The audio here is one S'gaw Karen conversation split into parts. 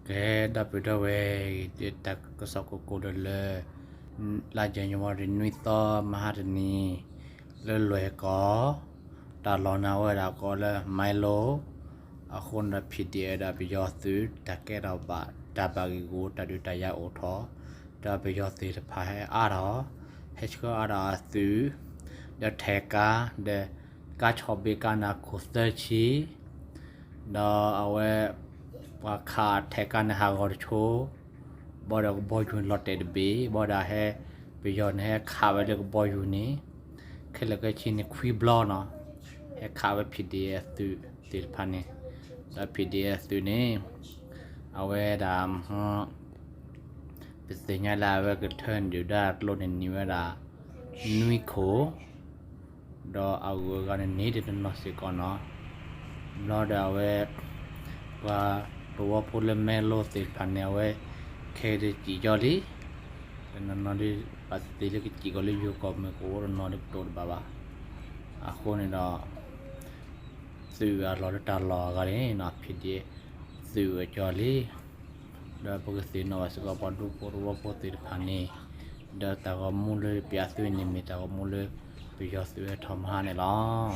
ကဲ ဒီပုၢ်ဒီဝဲၢ်, တၢ်ကစီၣ်ကိးကိးလၢလၢ လါယနူၤအါရံၤနွံသီ မဟါတနံၤ လၢလွဲၢ်ကီၢ် တၢ်လီၢ်န့ၣ်ဝဲဒၣ်ကိးလၢ Milo အဃိန့ၣ်ဒီး P D F ဒီးပယီၤသုး တၢ်ကဲထီၣ်ဘၣ် တၢ်ဘၣ်ဂံၢ်ဂူာ် တၢ်ဒုးတၢ်ယၤအိၣ်ထီၣ် ဒီးပယီၤသုးတဖၣ်ဟဲအါထီၣ် ဟဲဆှၢအါထီၣ်အသုး ဒီးထဲးကါ ဒီးကါဆီၣ်ဘ့ကါန့ၣ်အခိၣ်သၢဆံ ဒီးအဝဲ ပှၤခးထဲးကါန့ၣ်ဟးဂီၤတဆိ ဘၣ်ဒီးကဘီယူၤန့ၣ်လီၤတဲာ်တဘ့ၣ် ဘၣ်ဒီးဟဲ ပယီၤန့ၣ်ဟဲခးဝဲလၢကဘီယူၤန့ၣ် ခဲလၢာ်ခဲဆ့န့ၣ်ခွံဘျီနီၤ ဟဲခးဝဲ P D F သုးသ့ၣ်တဖၣ်န့ၣ် ဒီး P D F သုးန့ၣ် အဝဲဒၣ် ပသ့ၣ်ညါလၢအဝဲကထၢနုာ်ဒၣ်ကျိန့ၣ်နံၤဝဲဒၣ် နွံခိၣ် ဒီးအဂုၤအဂၤန့ၣ်န့ၢ်တနီၤစ့ၢ်ကီးနီၤ ဘျီဒီးအဝဲ ပှၤသဝီဖိလၢမဲလိသ့ၣ်တဖၣ်န့ၣ် အဝဲ ခဲအံၤဒုးစံၣ်ကၠီလံ တနီၤနီၤဒုး ဘၣ်သ့ၣ်သ့ၣ်လၢကစံၣ်ကီးလၢယိၤကီၢ်မ့ၢ်ကအိၣ်တနီၤဒုးကတိၤတဘၣ်ဘၣ် အဃိန့ၣ်ဒီး သုးအလီၢ်လၢတၢ်လီၢ်အဂၤန့ၣ်နီၤ P D F သုးအကၠီလံ ဒီးပကသ့ၣ်နီၣ်ဘၣ်စ့ၢ်ကီးပှၤဒူဖိသဝီဖိသ့ၣ်တဖၣ်န့ၣ် ဒီးတၢ်ဂီၤမူလၢပျးသုးန့ၣ်မ့ၢ်တၢ်ဂီၤမူလၢ ပယီၤသုးဟဲထီၣ်မဟါန့ၣ်လီၤ.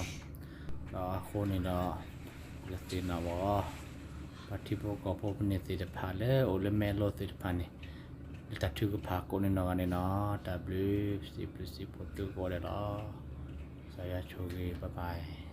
ဒီးအဃိန့ၣ်ဒီး ပကသ့ၣ်နီၣ်ဘၣ်အီၤ ပှၤထံဖိကီၢ်ဖိဖဲန့ၣ်သ့ၣ်တဖၣ်လၢအိၣ်လၢမဲလိသ့ၣ်တဖၣ်န့ၣ် လၢတၢ်ထုကဖၣ်ကိးန့ၣ်နီၢ်ဂၤန့ၣ်နီၤ တၢ်ဘျုးစံးဘျုးစံးဖှိၣ်သုကိးဂၤဒဲးလီၤ. ကစၢ်ယွၤဆိၣ်ဂ့ၤ bye bye.